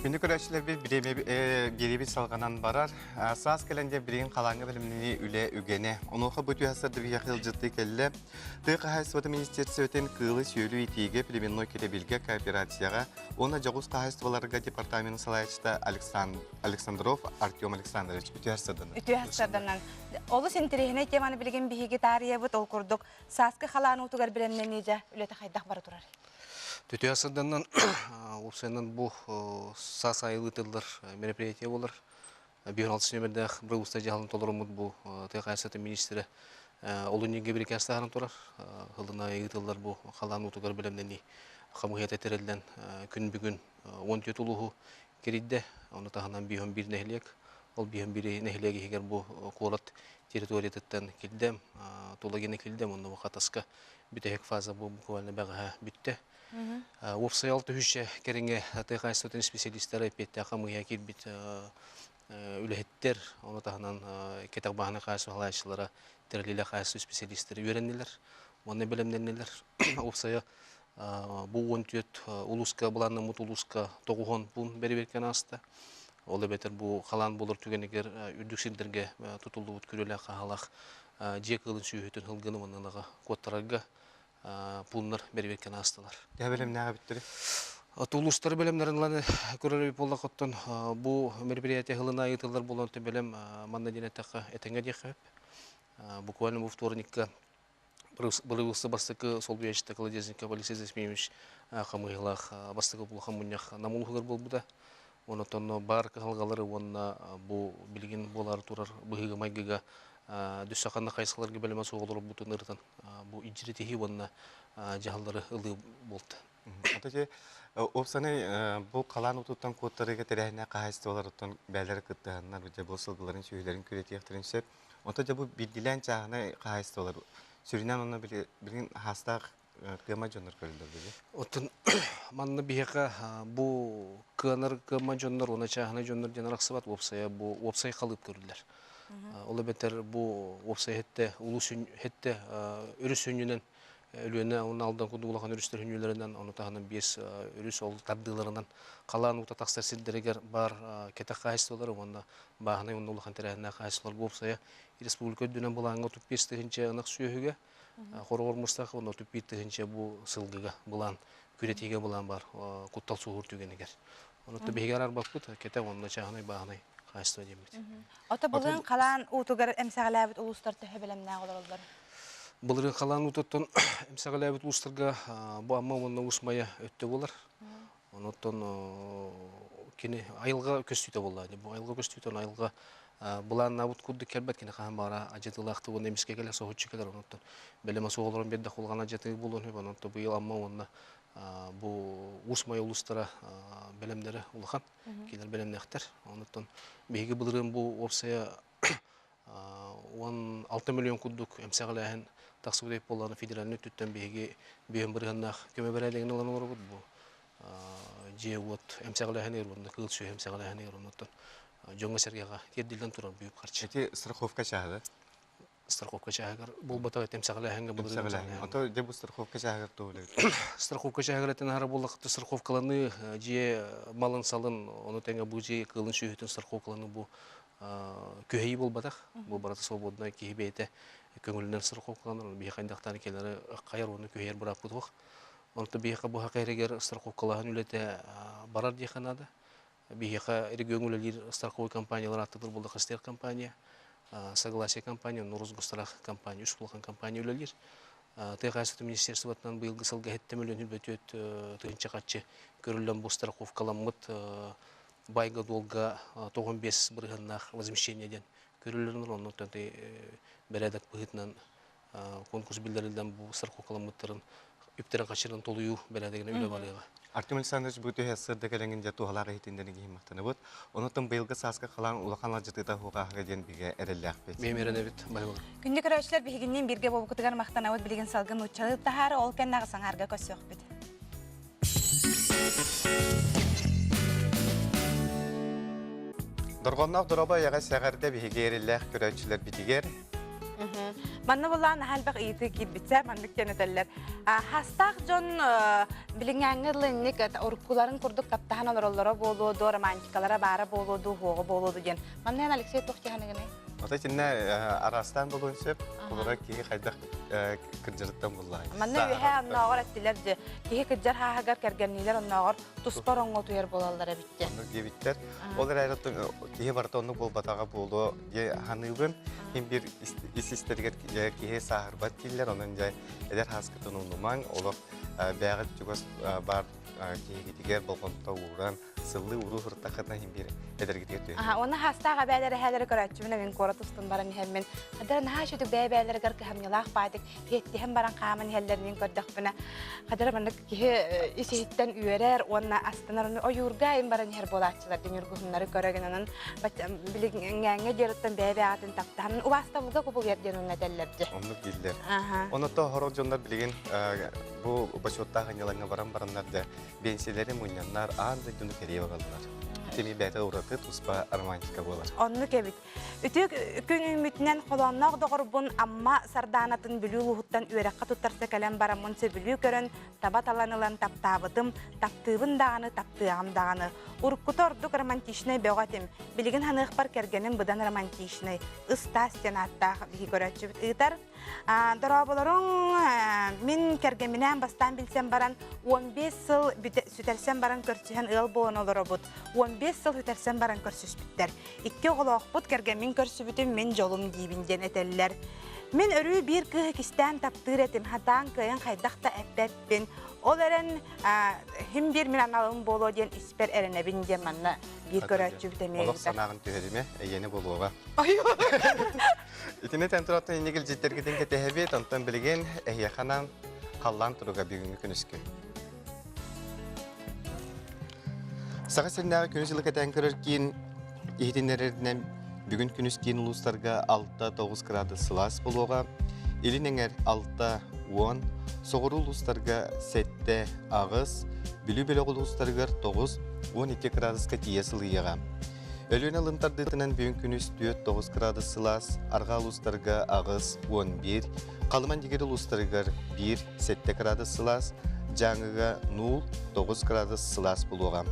Күндү көрөөччүлэрбит бириэмэбит салҕанан барар. Саас кэлэн диэн билигин халааҥҥа бэлэмнэнии үлэ үгэнэ. Онуоха бу түһэ сырды биһиэхэ ыалдьыттыы кэллэ. Тыа хаһаайыстыбатын министерствотын кыылы-сүөлү иитиигэ племенной кэтэбилгэ кооперацияҕа уонна дьоҕус хаһаайыстыбаларга департаменын салайааччыта Александров Артем Александрович үтүө сырданан. Үтүө сырданан. Олус интэриэһинэй теманы билигин биһиги таарыйабыт. Ол курдук сааскы халаан уутугар бэлэмнэнии дьэ үлэтэ хайдах бара турар? Түтүө сырданан уопсайынан бу саас айылыы тыллар мероприятие болар. 106 нөмердээх бырабыыталыстыба дьаһалын толоруммут бу тыа хаһаайыстыбатын министрэ олунньуга бирикээс таһааран турар. Ылына ыытыллар бу халаан уутугар бэлэмнэнии хамыыһыйата тэриллэн күн бүгүн 14 улууһу кирийдэ. Ону таһынан биһон биир нэһилиэк. Ол биһон биир нэһилиэк иһигэр бу куорат территориятыттан килдэм, Тулагина килдэм, онно бу Хатаска бүтэһик фаза бу буквально бэҕэһээ бүттэ. Уопсай 600 кэриҥэ тыа хаһаайыстыбатын специалистара эппиэттээх хамыыһыйа киирбит үлэһиттэр, ону таһынан кэтэх бааһынай хаһаайыстыба салайааччылара, тэрилиилээх хаһаайыстыба специалистара үөрэннилэр уонна бэлэмнэннилэр. Уопсайа Бу 14 улууска былааннаммыт улууска 90 пуун бэрэбиэркэни ааста. Ол эбэтэр бу халаан буолар түгэнигэр үрдүк сирдэргэ тутуллубут күрүөлээх хаһаалаах дьиэ кыылын сүөһүтүн һылгыны уонна куоттарарга пууннар бэрэбиэркэни аастылар. Төһө бэлэмнээх эбиттэрий? Улуустары бэлэмнэрин ылан көрөр эбит буоллаххыттан бу мероприятие сылын аайы ыытыллар буолан бэлэм манна диэн эттэххэ этэҥҥэ диэххэ сөп. Буквально бу вторникка Былыргы бастакы солбуйааччыта Колодезников Алексей Засмеевич хамыыһалаах бастакы улахан мунньах Нам улууһугар буолбута. Онон баар кыһалҕалары уонна бу билигин буолаары турар быһыыга-майгыга дүссэ хайысхаларга бэлэмэ суох олорбутун ырытан бу илдьиритиһии уонна дьаһаллары ылыы буолта. Ото уопсанай бу халаан утуттан куоттарыыга тэрээһиннээх хаһаайыстыбаларыттан бээлэрэ кыттыһаннар дьэ бу сылгыларын сүөһүлэрин күрэтиэхтэрин сөп. Онто дьэ бу биирдилээн чааһынай хаһаайыстыбалар сүрүнэн онно билигин хаастаах кыама дьоннор көрүллэр били. Оттон манна биһиэхэ бу кыанар кыама дьоннор уонна чааһынай дьоннор диэн арахсыбат уопсайа бу уопсай халыып көрүллэр. Ол эбэтэр бу уопсай хетте улус хетте өрүс сүнньүнэн Өлүөнэ уонна Алдан курдук улахан өрүстэр хүннүүлэринэн, ону таһынан биэс өрүс ол тардыыларынан халаан уута тахсар сирдэригэр баар кэтэх хаһаайыстыбалары уонна бааһынай уонна улахан тэрээһиннээх хаһаайыстыбалар уопсайа республика үрдүнэн былааҥҥа 35 тыһыынча ынах сүөһүгэ, хороҕор мустаах уонна 31 тыһыынча бу сылгыга былаан, күрэтиигэ былаан баар куттал суоһуур түгэнигэр. Онон биһиги араарбаппыт кэтэх уонна чааһынай бааһынай хаһаайыстыба диэммит. Ото былырыын халаан уутугар эмсэҕэлээбит улуустар төһө бэлэмнээх олороллор? Былырыын халаан уутуттан эмсэҕэлээбит улуустарга бу Амма уонна Уус Майа өттө буолар. Онуттан кини айылҕа көстүүтэ буолла. Бу айылҕа көстүүтэ айылҕа былааннаабыт курдук кэлбэт кини хаһан баара адьатыылаахтык уонна эмискэ кэлэр соһуччу кэлэр онуттан бэлэмэ суох олорон биэрдэх улахан адьатыы буолуон сөп онон быйыл Амма уонна бу Уус Майа улуустара бэлэмнэрэ улахан кинилэр бэлэмнээхтэр. Онуттан биһиги былырыын бу уопсайа 16 миллион курдук эмсэҕэлээһин тахсыбыт эбит буоллаҕына федеральнай өттүттэн биһиги бүһүн бырыһыаннаах көмө бэрээдэгин ылан олоробут. Бу дьиэ-уот эмсэҕэлээһинигэр уонна кыыл сүөһү эмсэҕэлээһинигэр оннуттан дьоҥҥо-сэргэҕэ тиэрдиллэн турар бүйүк харчы. Ити страховка чааһыгар? Страховка чааһыгар буолбатах этим эмсэҕэлээһиҥҥэ былырыын эмсэҕэлээһин. Ото дьэ бу страховка чааһыгар туох үлэбит? Страховка чааһыгар этэн аһара буоллахха страховкаланыы дьиэ малын-салын ону тэҥэ бу дьиэ кыылын сүөһүтүн страховкаланыы бу күһэйии буолбатах. Бу барыта свободнай киһи бэйэтэ көҥүлүнэн страховкаланар. Биһиэхэ хайдахтаан кэлэри хайар уонна күһэйэр бырааппыт суох. Онто биһиэхэ бу эригэр страховкалааһын үлэтэ барар диэхэ наада. Биһиэхэ регион үлэлиир страховой компаниялар ааттатар буолла Хастер компания, Согласие компания, Нурус Госстрах компания, үс улахан компания үлэлиир. Тыа хаһаайыстыбатын министерствотынан быйылгы сылга хэттэ миллион бөтүөт тыһыынча харчы көрүллэн бу страховкаламмыт байга-дуолга 95 бырыһыаннаах возмещение диэн көрүллэр оннуттан бэрээдэк быһыытынан конкурс биллэриллэн бу страховкаламмыттарын үптэрин хачырын толуйуу бэрээдэгинэ үлэ барыаҕа. Артем Александрович бу түһэ сырда кэлэҥин дьэ туһалаах иһитиннэрин киһи махтанабыт. Онуттан быйылгы сааска халаан улахан алдьатыыта хуҕааһыга диэн бигэ эрэллээхпит. Бэйэм эрэнэбит байбал. Күндү көрөөччүлэр биһигинниин бииргэ буолбукутугар махтанабыт билигин салгын нууччалыы таһаары ол кэннэ аҕыс көрсүөхпүт. Дорҕонноох дороба эйэҕэ сэҕэрдэ биһиги эриллээх көрөөччүлэрбитигэр. Манна булаан наһаа элбэх ыйытыы киирбитсэ маннык диэн этэллэр. Хастаах дьон билиҥҥээҥҥи ылынник уруккуларын курдук таптаһан олороллоро буолуо дуо, романтикалара баара буолуо дуу, хуоҕа буолуо дуу диэн. Манна эн Алексей туох дьаһаныгыный? Ото итиннэ араастаан буолуон сөп. Олорор киһи хайдах кырдьарыттан буллаҕай. Манна үөһээ оннооҕор эттилэр дьэ киһи кырдьар хааһыгар кэргэнниилэр оннооҕор туспа ороҥҥо утуйар буолаллар эбит диэн. Оннук диэбиттэр. Ол эрээри киһи барыта оннук буолбатаҕа буолуо дии саныыбын. Ким биир ис истэригэр киһи сааһырбат дииллэр. Онон дьэ эдэр хааскытын умнумаҥ. Олох бэйэҕит чугас баар киһигитигэр болҕомто ууран сыллыы уруу сырыттаххытына иһин биир эдэргитигэр түһэн. Аха, уонна хаастаах эбээлэр эһээлэри көрөөччүбүн эбин куорат устун баран иһэммин, хадара наһаа үчүгэй бэйэ-бэйэлэригэр кыһамньылаах баайдык иэттиһэн баран хааман иһэллэрин көрдөхпүнэ, хадара маннык киһи ис-иһиттэн үөрэр уонна астынар ойуурга им баран иһэр буолааччылар дин ньургуһуннары көрөгүн онон билиҥҥээҥҥэ диэриттэн бэйэ-бэйэҕитин таптаһан убаастабылга кубулуйар диэн онно этэллэр дьэ. Оннук дииллэр. Оното хорох дьоннор билигин бу бочуоттаах ынньалаҥҥа баран бараннар да Биэнсийэлэри мунньаннар аан дойдуну кэрийэ бараллар. Ити бэйэтэ ураты туспа романтика буолар. Оннук эбит. Үтүө күн үүммүтүнэн холоонноох доҕорбун Амма Сардаанатын Бүлүү улууһуттан үөрэххэ туттарса кэлэн бараммын сөбүлүү көрөн, таба талан ылан таптаабытым, таптыыбын даҕаны, таптыаҕым даҕаны. Уруккута ордук романтичнай бөҕө этим. Билигин ханыахпар кэргэним быдан романтичнай. Ыстаас диэн ааттаах биһи көрөөччүбүт ыытар. Дорооболоруҥ, мин кэргэмминээн бастаан билсэн баран 15 сыл сүтэрсэн баран көрсүһэн ыал буолан олоробут. 15 сыл сүтэрсэн баран көрсүспүттэр. Икки оҕолоохпут кэргэммин көрсүбүтүм мин дьолум диибин диэн этэллэр. Мин өрүү биир кыыһы кистээн таптыыр этим, хатаан кыайан хайдах да эппэппин. Ол эрэн хим биир мин аналым буолуо диэн испэр эрэнэбин диэн манна биир көрөөччүбүт эмиэ Олох санааҕын түһэримэ, эйиэнэ буолуоҕа. Итини тэн тураттан инник илдьиттэргитин кэтэһэбит, онтон билигин эһиэхэ анаан халлаан туруга бүгүҥҥү күнүскү. Саха сиринээҕи күнүс ылы кэтээн көрөр киин иһитиннэрэринэн бүгүн күнүс киин улуустарга 6-9 градус сылаас буолуоҕа, илин эҥэр 6-10, соҕуруу улуустарга 7-8, Бүлүү бөлөх улуустарыгар 9-12 градуска тиийэ сылыйыаҕа. Өлүөнэ ылын тардыытынан бүгүн күнүс 4-9 градус сылаас, арҕаа улуустарга 8-11, Халыман-Дигир улуустарыгар 1-7 градус сылаас, Дьааҥыга 0-9 градус сылаас буолуоҕа.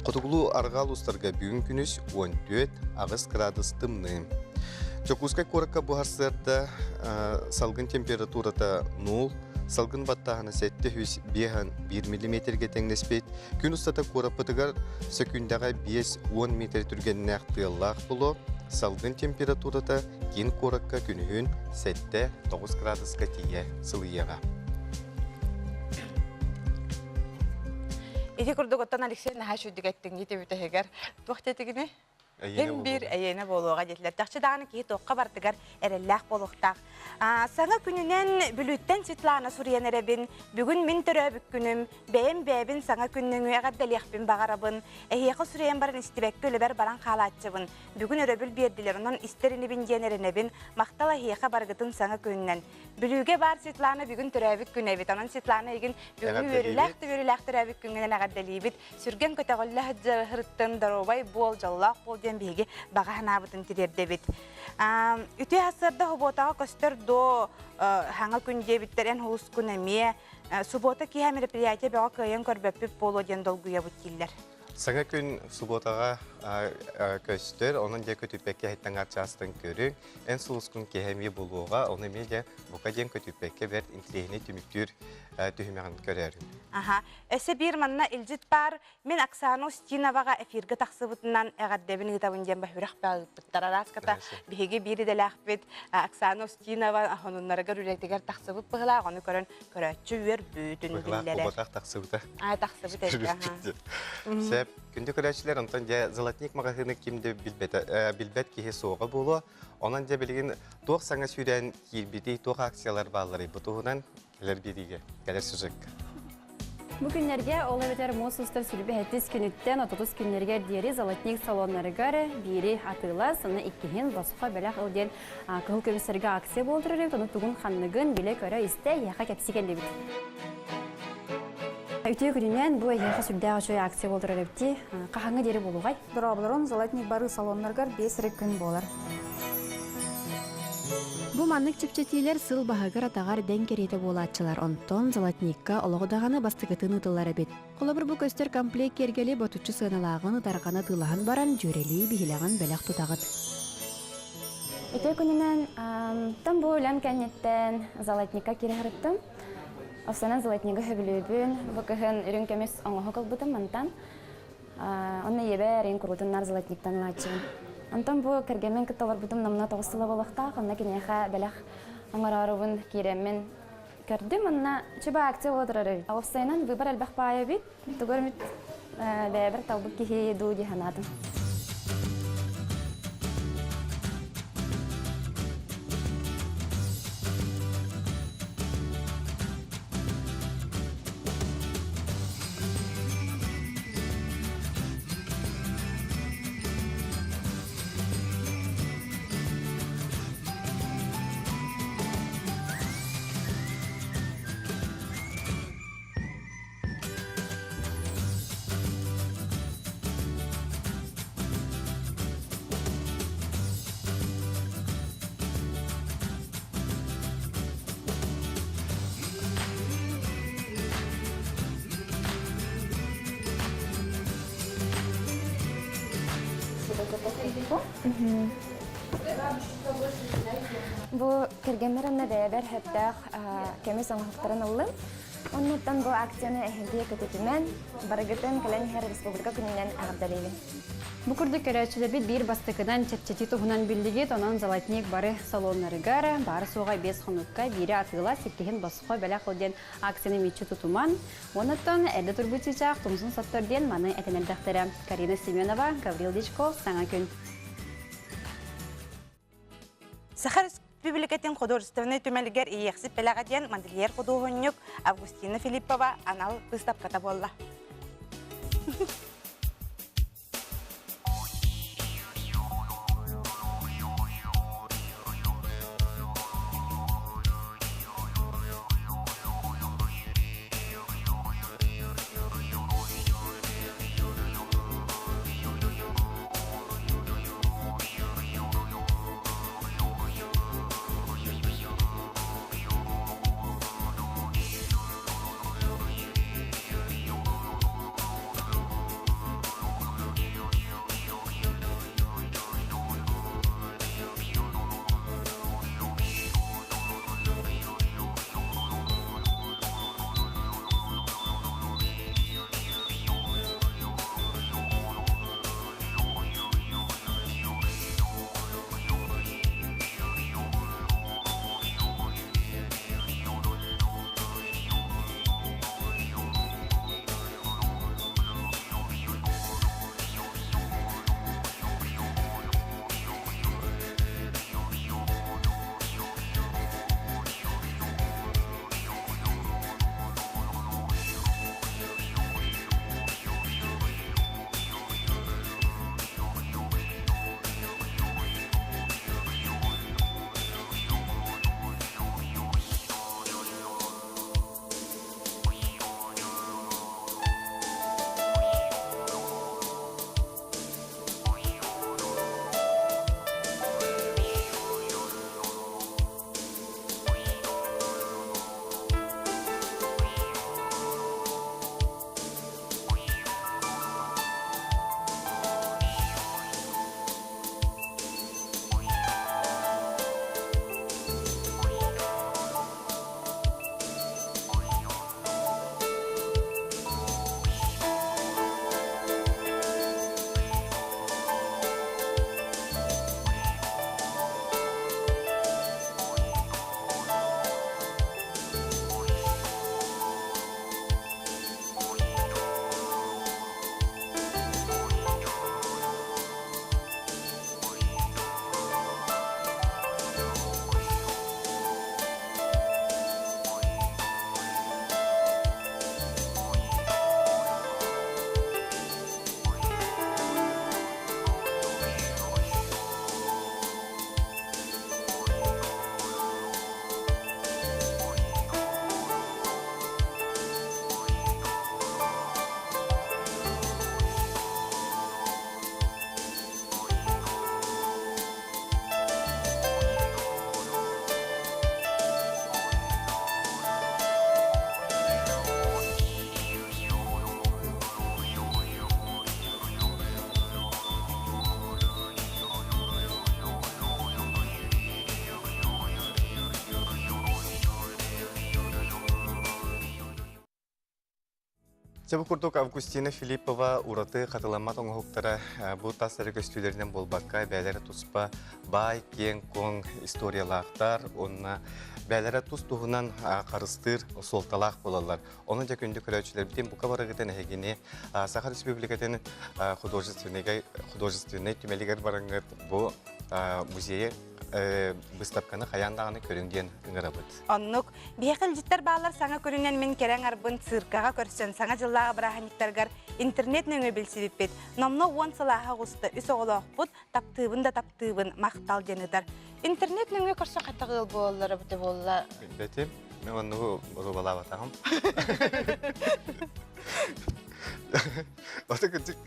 Хотугулуу арҕаа улуустарга бүгүн күнүс 14-8 градус тымныы. Дьокуускай куоракка бу сарсыарда салгын температурата 0, салгын баттааһына 751 миллиметргэ тэҥнэспит. Күн устата куораппытыгар сөкүүндэҕэ 5-10 метр түргэннээх тыаллаах буолуо. Салгын температурата киин куоракка күнүһүн 7-9 градуска тиийэ сылыйыаҕа. Ити курдук оттон Алексей наһаа үчүгдүк эттиҥ ити бүтэһигэр туох диэтигини? Ким биир эйиэнэ буолуоҕа диэтилэр. Чахчы даҕаны киһи туохха барытыгар эрэллээх буолуохтаах. Саҥа күнүнэн Бүлүүттэн Светлана суруйан эрэбин. Бүгүн мин төрөөбүт күнүм. Бэйэм бэйэбин саҥа күн нөҥүө эҕэрдэлиэхпин баҕарабын. Эһиэхэ суруйан баран истибэккэ үлэбэр баран хаалааччыбын. Бүгүн өрөбүл биэрдилэр, онон истэр инибин диэн эрэнэбин. Махтал эһиэхэ барыгытын саҥа күнүнэн. Бүлүүгэ баар Светлана бүгүн төрөөбүт күнэ эбит. Онон Светлана эйигин бүгүҥҥү үөрүүлээх да үөрүүлээх төрөөбүт күҥҥүнэн эҕэрдэлиибит. Сүргэн көтөҕүллэ сырыттын, доруобай буол, дьоллоох буол диэн биһиги баҕа санаабытын тириэрдэбит. Үтүө сарсыарда субуотаҕа көстөр дуо хаҥа күн диэбиттэр эн улускун эмиэ субуота киэһэ мероприятие бөҕө кыайан көрбөппүт буолуо диэн долгуйабыт дииллэр. Саҥа күн субуотаҕа көстөр, онон дьэ көтүппэккэ иһиттэн чаастан көрүҥ. Эн сулускун киэһэ эмиэ булуоҕа, ону эмиэ дьэ бука диэн көтүппэккэ бэрт интириэһинэй түмүктүүр түһүмэҕин көрөөрүҥ. Аха. Өссө биир манна илдьит баар. Мин Оксана Устиноваҕа эфиргэ тахсыбытынан эҕэрдэбин ыытабын диэн баһүрэх ыыппыттар. Араската биһиги биир идэлээхпит Оксана Устинова хонуннарыгар үлэтигэр тахсыбыт быһылаах, ону көрөн көрөөччү үөрбүтүн биллэрэр. Куботах тахсыбыта. А, тахсыбыт эбит. Сөп. Күндү көрөөччүлэр, онтон дьэ Золотник маҕаһыыны ким да билбэт киһи суоҕа буолуо. Онон дьэ билигин туох саҥа сүүрээн киирбитий, туох акциялар баалларый бу туһунан Кэлэр биэриигэ, кэлэр сюжекка. Бу күннэргэ ол эбэтэр муус устар сүлбэһэттис күнүттэн 30 күннэригэр диэри Золотник салоннарыгар биири атыылас, аны иккиһин босхо бэлэх ыл диэн кыһыл көмүстэргэ акция буолтурар эбит, ону тугун ханныгын билэ-көрө истэ эһиэхэ кэпсии кэллибит. Үтүө күнүнэн бу эһиэхэ сүрдээх үчүгэй акция буолтурар эбити. Хаһаҥҥа диэри буолуҕай? Дорооболорун Золотник бары салоннарыгар 5 эрэ күн буолар. Бу маннык чэпчэтиилэр сыл баһыгар-атаҕар дэҥ кэриэтэ буолааччылар, онтон золотникка олоҕу даҕаны бастакытын ыытыллар эбит. Холобур, бу көстөр комплект киэргэли ботуччу сыаналааҕын ытарҕаны атыылаһан баран, дьүөрэлии биһилэҕин бэлэх тутаҕыт. Ити күнүнэн там бу үлэм кэнниттэн золотникка киирэ сырыттым. Овсанан золотнигы сөбүлүүбүн. Бу кыһын үрүҥ көмүс оҥоһук ылбытым мантан. Онно ийэбэр эҥин куруутун наар золотниктан ылааччыбын. Онтон бу кэргэммин кытта олорбутум номнуо 9 сыла буолуохтаах. Онно киниэхэ бэлэх оҥороорубун киирэммин көрдүм. Онно чуба акция буола турар эбит. Уопсайынан выбор элбэх баайа эбит. Тугу эмит бэйэбэр талбыт киһи дуу дии санаатым. Бу? Бу кэргэммэр онно бэйэбэр сөптөөх көмүс оҥоһуктарын ыллым. Оннуттан бу акцияны эһиги көтүтүмэн, барыгытын кэлэн иһэр республика күнүнэн эҕэрдэлиибин. Бу курдук көрөөччүлэрбит биир бастакынан чэпчэтии туһунан биллигит, онон Золотник бары салоннарыгар баара-суоҕа биэс хонукка биири атыылас, иккиһин босхо бэлэх ыл диэн акцияны мүччү тутуман, онуттан эрдэ турбут чыычаах тумсун соттор диэн маны этэн эрдэхтэрэ. Карина Семенова, Гаврил Дичков, Саҥа күн. Саха Республикатын художественнай түмэлигэр Иэхсит бэлэҕэ диэн модельер худуоһунньук Августина Филиппова анал быыстапката буолла. Дьэ бу курдук Августина Филиппова ураты хатыламмат оҥоһуктара бу тас эрэ көстүүлэринэн буолбакка, бэйэлэрэ туспа баай, киэҥ-куоҥ историялаахтар уонна бэйэлэрэ тус туһунан харыстыыр суолталаах буолаллар. Онон дьэ күндү көрөөччүлэрбитин бука барыгытын эһигини Саха Республикатын художественнай художественнай түмэлигэр бараҥҥыт бу музейы быыстапканы хайаан даҕаны көрүҥ диэн ыҥырабыт. Оннук. Биһиэхэ илдьиттэр бааллар саҥа көрүнэн мин кэрэҥ арбын циркаҕа көрсөн саҥа дьыллааҕы бырааһынньыктаргар интернет нөҥүө билсибиппит. Номно уон сылааһа оҕуста үс оҕолоохпут, таптыыбын да таптыыбын, махтал диэн ытар. Интернет нөҥүө көрсөн хаттах ыал буолаллара бute буолла. Билбэтим. Мен оннугу боруобалаабатаҕым. Ото кырдьык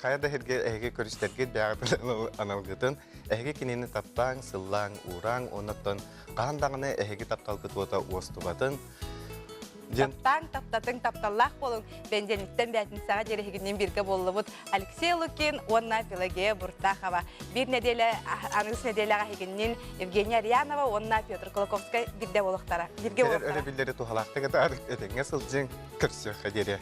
хайа да сиргэ эһиги көрүстэргит бэйэҕитин аналгытын эһиги кинини таптааҥ, сыллааҥ, уурааҥ, оннуттан Хаһан даҕаны эһиги тапталгыт уота уостубатын. Таптаан, таптатыҥ, тапталлаах буолуҥ. Бэнидиэнньиктэн бээтинсэҕэ диэри эһигинниин бииргэ буоллубут. Алексей Лукин уонна Пелагея Буртахова. Биир нэдиэлэ, аныгыс нэдиэлэҕэ эһигинниин Евгения Арьянова уонна Петр Кулаковскай биирдэ буолуохтара. Бииргэ буолуохтара. Өрөбүллэри туһалаахтык этар, этэҥҥэ сылдьыҥ, көрсүөххэ диэри.